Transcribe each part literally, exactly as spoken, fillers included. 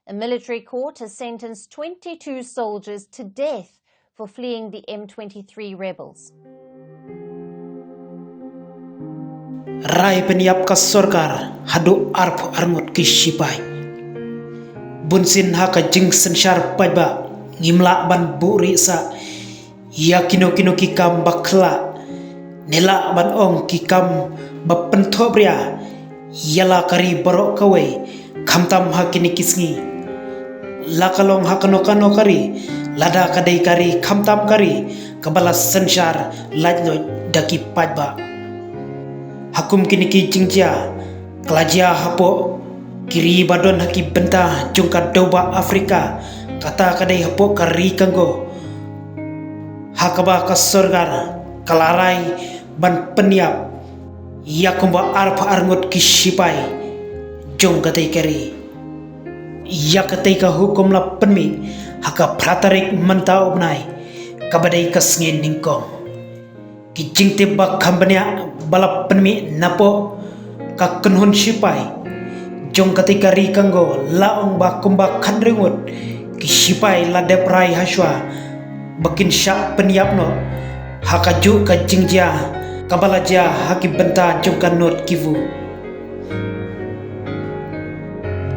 A military court has sentenced twenty-two soldiers to death for fleeing the M twenty-three rebels. Rai pynïap ka sorkar haduh arphew arngut ki sipai. Bunsien ha ka jingsynshar paidbah ngim lah ban buhrieh sah ïa kino kino ki kam ba khyllah, ne lah ban ong ki kam ba pynthohbria ïa la ka ri baroh kawei, khamtam ha kine ki sngi. La ka long ha kano kano ka ri, lada ka dei ka ri khamtam ka ri kaba la synshar laitluid da ki paidbah. Ha kum kine ki jingjia ka la jia hapoh ki ri ba don ha ki bynta jong ka dewbah Afrika, kata ka dei hapoh ka ri Congo. Ha kaba ka sorkar ka la rai ban pynïap ïa kumba arphew arngut ki sipai jong katei ka ri. Ïa katei ka hukum la pynmih ha ka phra tarik mynta u bnai, kaba dei ka sngi nyngkong. Ki jingtip ba kham bniah ba la pynmih napoh ka kynhun sipai jong katei ka ri Congo la ong ba kumba khathynriew ngut ki sipai la dep rai hashwa ba kin shah pynïap noh ha kajuh ka jingjia kaba la jia ha ki bynta jong ka Nord Kivu.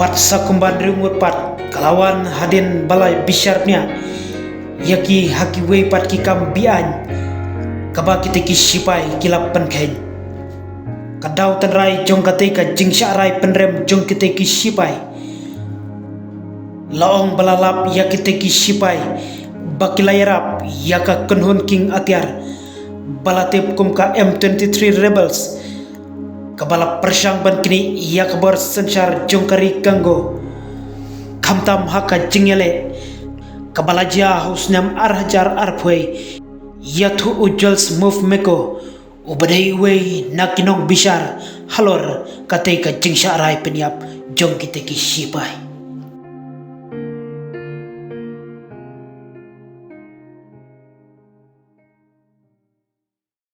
Bad sa kumba hynriew ngut pat ka la wan hadien ba la bishar bniah ïa ki ha kiwei pat ki kam be-aiñ kaba kitei ki sipai ki la pynkheiñ. Ka daw tynrai jong katei ka jingshah rai pynrem jong kitei ki sipai la ong ba la lap ïa kitei ki sipai ba ki la ïarap ïa ka kynhun kieng atiar ba la tip kum ka M twenty-three rebels, kaba la pyrshang ban knieh ïa ka bor synshar jong ka ri Congo, khamtam ha ka jingïaleh kaba la jia ha u snem ar hajar arphew. Ïathuh u Jules Move Meko, uba dei uwei na ki nongbishar halor katei ka jingshah rai pynïap jong kitei ki sipai.